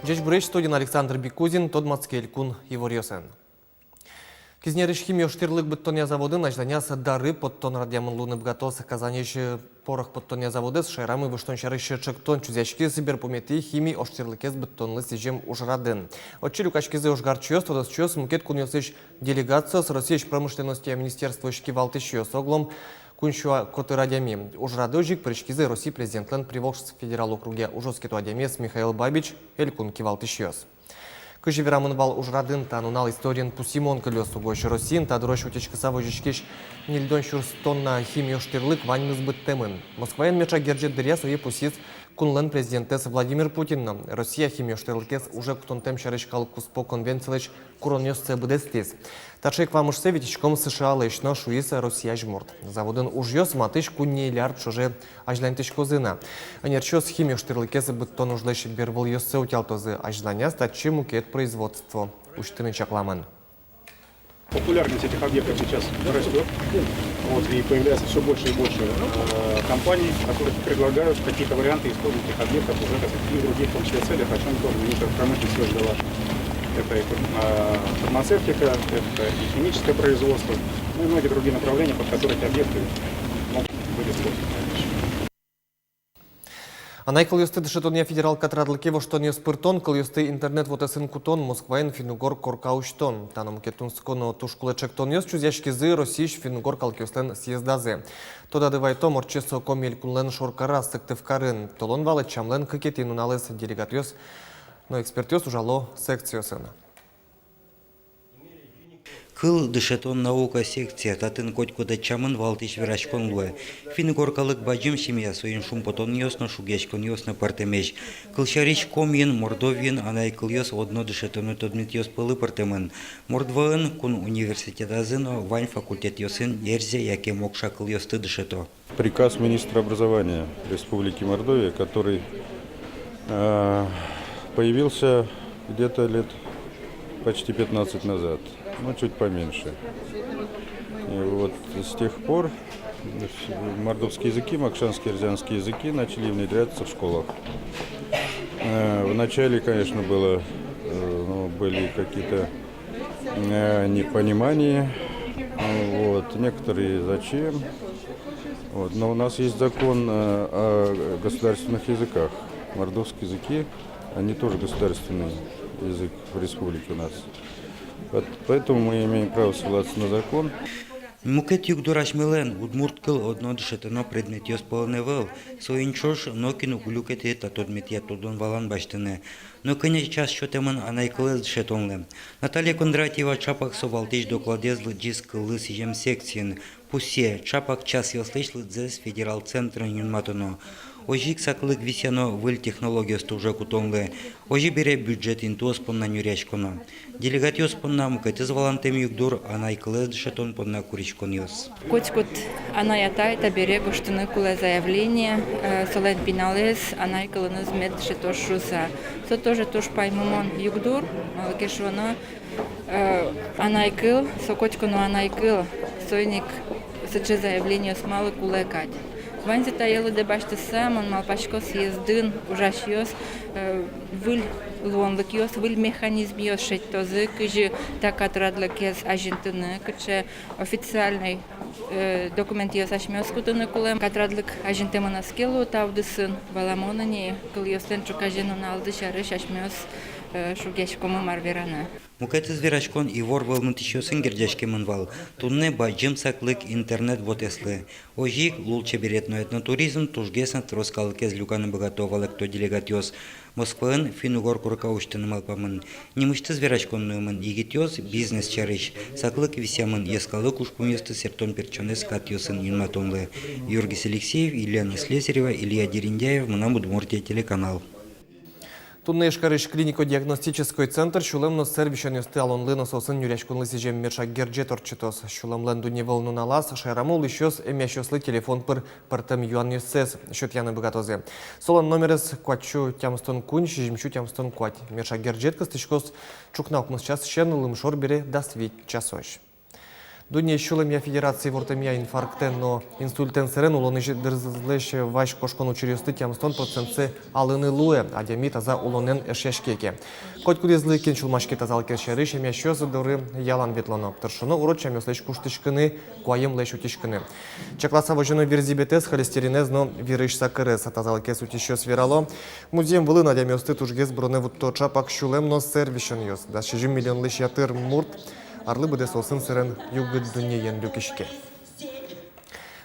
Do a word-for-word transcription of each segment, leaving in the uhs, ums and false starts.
Ӟечбуресь! Студиын Александр Бикузин. Тодматске элькун иворъёсын. Кизнерысь химиожтӥрлык быдтонъя заводын азьланяз дары поттон радъямын луыны быгатоз. Казаньысь порох поттонъя заводэз шаерамы выжтон сярысь ӵектон чузъяськиз берпуметӥ химиожтӥрлыкез быдтонлы сӥзем ужрадын. Отчы люкаськизы ожгарчиос, тодосчиос, мукет кунъёсысь делегациос, Россиысь промышленностья министерствоысь кивалтӥсьёс, огъя кунсю котыр адями. Ужрадэ озьы ик пыриськизы Россиысь Президентлэн Приволжск федерал округъя ужоскето адямиез Михаил Бабич, элькун кивалтӥсьёс. Кызьы верамын вал ужрадын, та нунал историын пусйымон кылёз. Угось Россиын та дырозь утиськыса возиськись ньыльдон сюрс тонна химиожтӥрлык ваньмыз быдтэмын. Москваын меӵак герӟет дыръя сое пусйиз кунлэн президентэз Владимир Путин но. Россия химиожтӥрлыкез уже кутонтэм сярысь калык куспо конвенцилэсь куронъёссэ быдэстӥз. Таӵе ик вамышсэ витиськом США-лэсь но, шуиз Россия азьмурт. Заводын ужъёс матысь куинь миллиард ӵоже азьланьтӥськозы на. Ӧнерчиос химиожтӥрлыкез быдтон ужлэсь бервылъёссэ утялтозы. Азьланяз татчы мукет производство усьтыны чакламын. Популярность этих объектов сейчас растёт. Вот, и появляется всё больше и больше, э, компаний, которые предлагают какие-то варианты использования этих объектов уже, так сказать, и в других, в том числе, целях, о чём тоже министр промышленности уже говорил. Это и фарм-, э, фармацевтика, это и химическое производство, ну и многие другие направления, под которые эти объекты могут быть использованы в дальнейшем. Анай кылъёсты дышетонъя федерал катрадлыке воштонъёс пыртон, кылъёсты интернет вотэсын кутон, Москваын финн-угор корка усьтон — та но мукет тунсыко но туж кулэ ӵектонъёс чузъяськизы Россиысь финн-угор калыкъёслэн съездазы. Тодады вайытом, ортче со Коми элькунлэн шоркараз, Сыктывкарын. Толон вал ӧтчамлэн кыкетӥ нуналыз. Делегатъёс но экспертъёс ужало секциосын. Кыл, дышетон, наука секция. Татын котькуд ӧтчамын валтӥсь вераськон луэ. Финн-угор калык бадӟым семья, соин шумпотонъёс но, шугъяськонъёс но пӧртэмесь. Кылсярысь, Комиын, Мордовиын анай кылъёс одно дышетоно тодметъёс пӧлы пыртэмын. Мордваын кун университетазы но вань факультетъёсын эрзя яке мокша кылъёсты дышето. Приказ министра образования Республики Мордовия, который, э, появился где-то лет почти пятнадцать назад, ну, чуть поменьше. И вот с тех пор мордовские языки, мокшанские, эрзянские языки начали внедряться в школах. Э, вначале, конечно, было, э, ну, были какие-то э, непонимание. Вот, некоторые зачем. Вот, но у нас есть закон, э, о государственных языках. Мордовские языки, они тоже государственный язык в республике у нас. Вот поэтому мы имеем право ссылаться на закон. Мукет югдур асьмелэн: удмурт кыл одно дышетоно предметъёс пӧлын ӧвӧл. Соин ӵош нокин уг люкеты та тодметъя тодон-валан басьтыны. Но кӧня час сётэмын анай кылэз дышетонлы? Наталья Кондратьева ӵапак со валтӥсь докладэз лыдӟиз кыллы сӥзем секциын. Пусъе, ӵапак часъёслэсь лыдзэс федерал центрын юнматоно. Озьы ик саклык висъяно выль технологиосты уже кутонлы. Озьы бере, бюджет интыос понна нюръяськоно. Делегатъёс понна мукетыз валантэм югдур — анай кылэз дышетон понна куриськонъёс. Котькуд анай-атай табере гожтыны кулэ заявление, э, солэн пиналэз анай кылыныз мед дышетоз шуыса. Со тоже туж паймымон югдур, малы ке шуоно, э, анай кыл — со котьку но анай кыл, соин ик сыӵе заявлениос малы кулэ кадь. Ваньзэ тае лыдэ басьтыса, мон малпасько, съездын ужасьёс, э, выль луонлыкъёс, выль механизмъёс шедьтозы, кызьы та катрадлыкез азинтыны, кыӵе официальной, э, документъёс асьмеос кутыны кулэ. Катрадлык азинтэмын ӧз ке луы та удысын, валамон ини, кылъёслэн ӵуказе нуналзы сярысь асьмеос, э, шугъяськомы, мар вераны. Мукетыз вераськон ивор вӧлмытӥсьёсын герӟаськемын вал. Туннэ бадӟым саклык интернет вотэслы. Озьы ик лулчеберет но этнотуризм тужгес но трос калыкез люканы быгато, валэкто делегатъёс. Москваын финн-угор корка усьтыны малпамын. Нимысьтыз вераськон нуэмын егитъёс бизнес сярысь. Саклык висъямын йӧскалык ужпумъёсты сэртон-пертчонэз катъёсын юнматонлы. Юргис Алексеев, Елена Слесарева, Илья Дерендяев, «Мынам Удмуртие» телеканал. Туннэ Ижкарысь клинико-диагностической центр сюлэм но сэр висёнъёсты алонлы но соосын нюръяськонлы сӥзем меӵак герӟет ортчытоз. Сюлэмлэн дунневыл нуналаз шаерамы улӥсьёс эмъясьёслы телефон пыр пӧртэм юанъёссэс сётъяны быгатозы. Солэн номерез куатьсю тямыстон куинь, сизьымсю тямыстон куать. Меӵак герӟет кыстӥськоз ӵукна укмыс часысен лымшор бере дас вить часозь. Дуннеысь сюлэмъя федерация ивортэмъя, инфарктэн но инсультэн сэрен улонысь дырызлэсь вазь кошкон учыръёсты тямыстон процентсэ алыны луэ, адями таза улонэн эшъяське ке. Котькудӥзлы, кин сюлмаське тазалыкез сярысь, эмъясьёс доры ялан ветлоно. Тыршоно урод сямъёслэсь куштӥськыны, куаемлэсь утиськыны. Чакласа возёно вирзӥбетэз, холестеринэз но вирысь сакырез. Тазалыкез утисьёс верало: музъем вылын адямиосты тужгес быронэ вутто ӵапак сюлэм но сэр висёнъёс. Дас сизьым миллионлэсь ятыр мурт арлы быдэ соосын сэрен югыт дуннеен люкиське.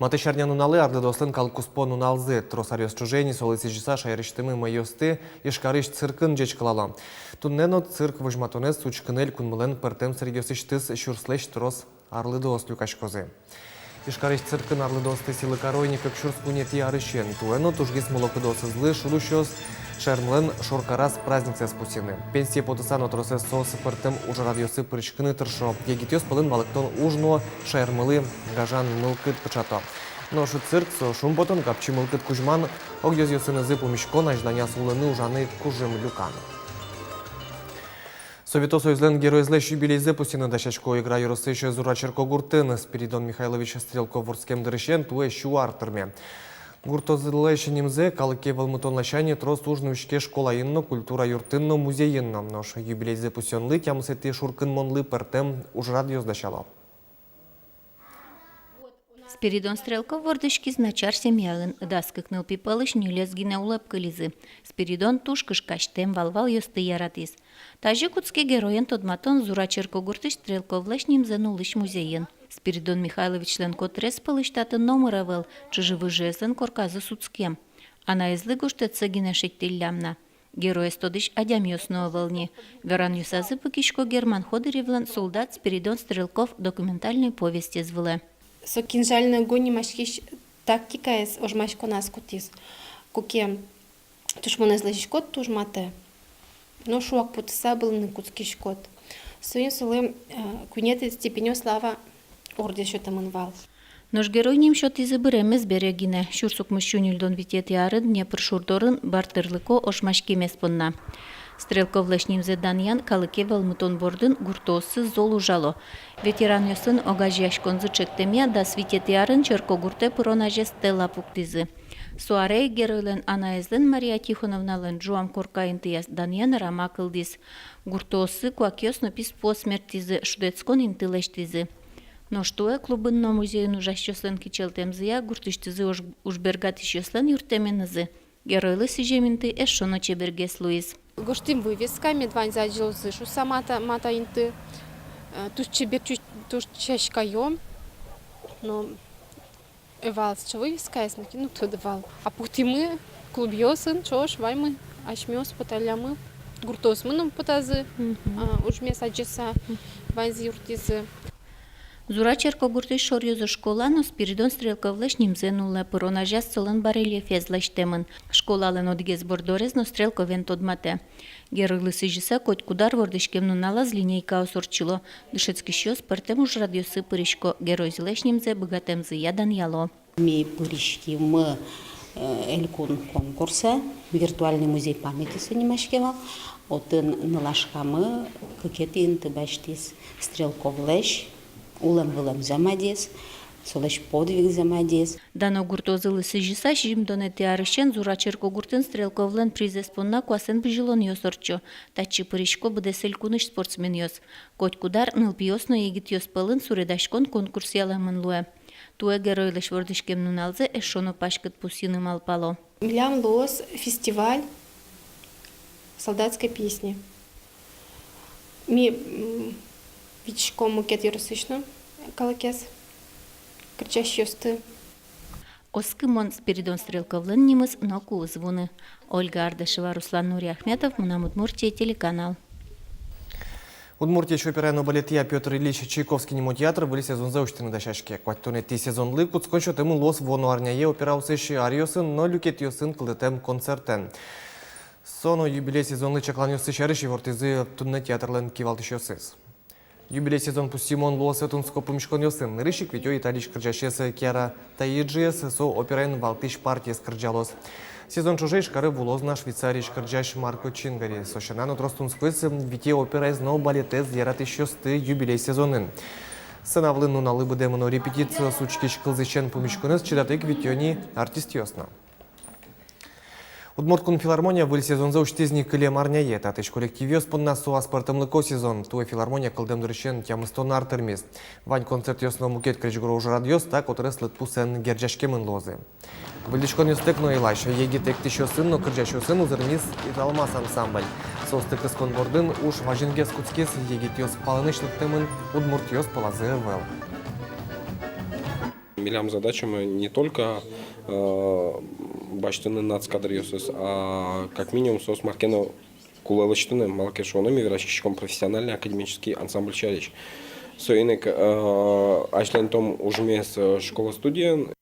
Матысь арнянуналэ — арлыдоослэн калыккуспо нуналзы. Трос аръёс ӵоже ини солы сӥзьыса шаерысьтымы мӧйыосты Ижкарысь циркын ӟечкылало. Туннэ но цирк возьматонэз учкыны элькунмылэн пӧртэм сэрегъёсысьтыз сюрслэсь трос арлыдоос люкаськозы. Ижкарысь циркын арлыдоосты сӥлы каро ини кык сюрс куинетӥ арысен. Туэ но тужгес мылокыдоосызлы шуд усёз шаермылэн шоркараз праздниксэс пусйыны. Пенсие потыса но тросэз соос пӧртэм ужрадъёсы пыриськыны тыршо. Егитъёс пӧлын валэктон уж но шаермылы гажан мылкыд пыӵато. Нош цирк — со шумпотон, капчи мылкыд кузьман, огъёзъёсынызы пумиськон, азьланяз улыны, ужаны кужым люкан. Совето Союзлэн Геройзлэсь юбилейзэ пусйыны дасясько Игра ёросысь Зура черкогуртын. Спиридон Михайлович Стрелков вордскем дырысен туэ сю ар тырме. Гуртозылэсь нимзэ калыке вӧлмытон ласянь трос уж нуиське школаын но, культура юртын но, музейын но. Нош юбилейзэ пусйонлы, тямысэтӥ шуркынмонлы пӧртэм ужрадъёс дасяло. Спиридон Стрелков вордӥськиз начар семьяын. Дас кык нылпи пӧлысь ньылез гинэ улэп кылизы. Спиридон туж кышкасьтэм, вал-валъёсты яратӥз. Тазьы кутске героен тодматон Зура черкогуртысь Стрелковлэсь нимзэ нуллӥсь музейын. Спиридон Михайловичлэн котырез пӧлысь татын номыр ӧвӧл, чыжы-выжыезлэн корказы сутскем. Анаезлы гожтэтсэ гинэ шедьтӥллям на. Героез тодӥсь адямиос но ӧвӧл ни. Веранъёсазы пыкисько Герман Ходыревлэн «Солдат Спиридон Стрелков» документальной повестез вылэ. Со кинжальный огонь нимаськись тактикаез ожмаськоназ кутӥз. Куке тушмонэз лэзиськод туж матэ, но шуак потыса былыны кутскиськод. Соин солы, э, куинетӥ степенёй слава орден сётэмын вал. Нош герой ним сётӥзы быремез бере гинэ. Сюрс укмыссю ньыльдон витетӥ арын Днепр шур дорын бартырлыко ожмаськемез понна. Стрелковлэсь нимзэ данъян калыке вӧлмытон бордын гуртооссы зол ужало. Ветеранъёсын огазеяськонзы ӵектэмъя, дас витетӥ арын черкогуртэ пырон азе стела пуктӥзы. Со аре ик геройлэн анаезлэн, Мария Тихоновналэн, ӝуам корка интыяз данъян рама кылдӥз. Гуртооссы куакъёс но писпуос мерттӥзы, шудэтскон инты лэсьтӥзы. Нош туэ клубын но музейын ужасьёслэн кичӧлтэмзыя гуртысьтызы уж-, ужбергатӥсьёслэн юрттэменызы геройлы сӥзем инты эшшо но чебергес луиз. Гожтӥм вывеска, мед ваньзы адӟозы шуыса мата, мата инты. Э, туж чебер, туж, туж сяськаё. Но ӧвӧл сыӵе вывескаез, но кин но уг тоды вал. А пуктӥмы клубъёсын ӵош, ваньмы асьмеос поталлямы. Гуртоосмы но потазы, мгм, а, ужмес адӟыса, мгм, ваньзы юрттӥзы. Зура черкогуртысь шоръёзо школа но Спиридон Стрелковлэсь нимзэ нуллэ, пырон азяз солэн барельефез лэсьтэмын. Школалэн одӥгез борддорез но Стрелковен тодматэ. Геройлы сӥзьыса котькуд ар вордӥськем нуналаз линейкаос ортчыло. Дышетскисьёс пӧртэм ужрадъёсы пырисько, геройзылэсь нимзэ быгатэмзыя данъяло. Ми пыриськимы, э, элькун конкурсэ, «Виртуальный музей памяти» со нимаське вал. Отын нылашкамы кыкетӥ инты басьтӥз, Стрелковлэсь улэм-вылэмзэ мадиз, солэсь подвигзэ мадиз. Дано гуртозылы сӥзьыса, сизьымдонэтӥ арысен Зура черкогуртын Стрелковлэн призэз понна куасэн бызьылонъёс ортчо. Татчы пырисько быдэс элькунысь спортсменъёс. Котькуд ар нылпиос но егитъёс пӧлын суредаськон конкурс ялэмын луэ. Туэ геройлэсь вордӥськем нуналзэ эшшо но паськыт пусйыны малпало. Милям луоз фестиваль солдатской песни. Ми, м, витиськом мукет ёросысь но калыкез, кырӟасьёсты. Оскымон Спиридон Стрелковлэн нимыз ноку уз вуны. Ольга Ардашева, Руслан Нуриахметов, «Мынам Удмуртие» телеканал. Удмуртиысь операя но балетъя Пётр Ильич Чайковский нимо театр выль сезонзэ усьтыны дасяське. Куатьтонэтӥ сезонлы кутскон сётэмын луоз вуоно арняе операосысь ариосын но люкетъёсын кылдытэм концертэн. Со но юбилей сезонлы чакланъёссы сярысь ивортӥзы туннэ театрлэн кивалтӥсьёсыз. Юбилей сезон пусйымон луоз тунсыко пумиськонъёсын. Нырысь ик витё Италиысь кырӟасез Киара Таиджиез, со операын валтӥсь партиез кырӟалоз. Сезон ӵоже Ижкаре вуоз на Швейцариысь кырӟась Марко Чингари. Со сяна но трос тунсыкоез вите операез но балетэз яратӥсьёсты юбилей сезонын. Сцена вылын нуналлы быдэ мыно репетициос, учкись кылзӥсен пумиськонэз чидатэк витё ни артистъёс но. Удмурт кун филармония выль сезонзэ усьтӥз ни кылем арняе. Татысь коллективъёс понна со аспӧртэмлыко сезон. Туэ филармония кылдэм дырысен тямыстон ар тырмиз. Вань концертъёс но мукет крезьгуро ужрадъёс та котырес лыдпусэн герӟаськемын луозы. Выльдӥськонъёстэк но йылась, егит эктӥсьёсын но кырӟасьёсын узырмиз «Италмас» ансамбль. Соосты кыскон бордын уж вазенгес кутскиз, егитъёс палэнысь лыктэмын, удмуртъёс пӧлазы ӧвӧл. Милям задачамы не только, э, басьтыны нацкадръёсыз, а как минимум соос мар ке но кулэ лэсьтыны, малы ке шуоно ми вераськиськом профессиональный академический ансамбль сярысь. Соин ик, э, азьланьтом ужмес, э, школа-студиен.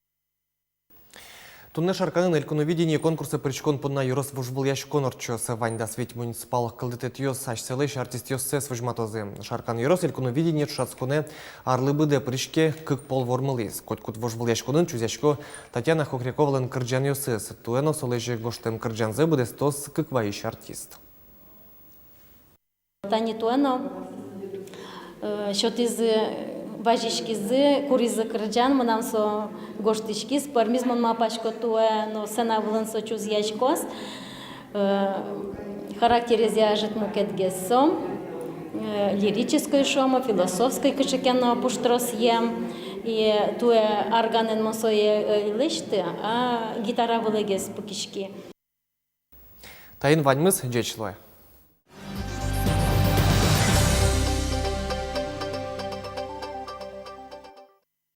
Туннэ Шарканын «Элькуновидение» конкурсэ пыриськон понна ёрос вожвылъяськон ортчоз. Вань дас вить муниципал кылдытэтъёс асьсэлэсь артистъёссэс возьматозы. Шаркан ёрос «Элькуновидение» ӵошатсконэ арлы быдэ пыриське, кык пол вормылӥз. Котькуд вожвылъяськонын чузъясько Татьяна Хохряковалэн кырӟанъёсыз. Туэ но солэсь гожтэм кырӟанзэ быдэстоз кык ваись артист. Тани туэ но, э, сётӥзы, вазиськизы, куризы кырӟан, мынам со гожтӥськиз, пӧрмиз, мон малпасько, туэ но сцена вылын со чузъяськоз. Э, характерез ӧжыт мукетгес со, э, лирической шуом-а, философской кыӵе ке но пуштросъем. И туэ арганэн мон сое, э, ӧй лэсьты, а гитара вылэгес пыкиськи. Таин ваньмыз, ӟеч луэ.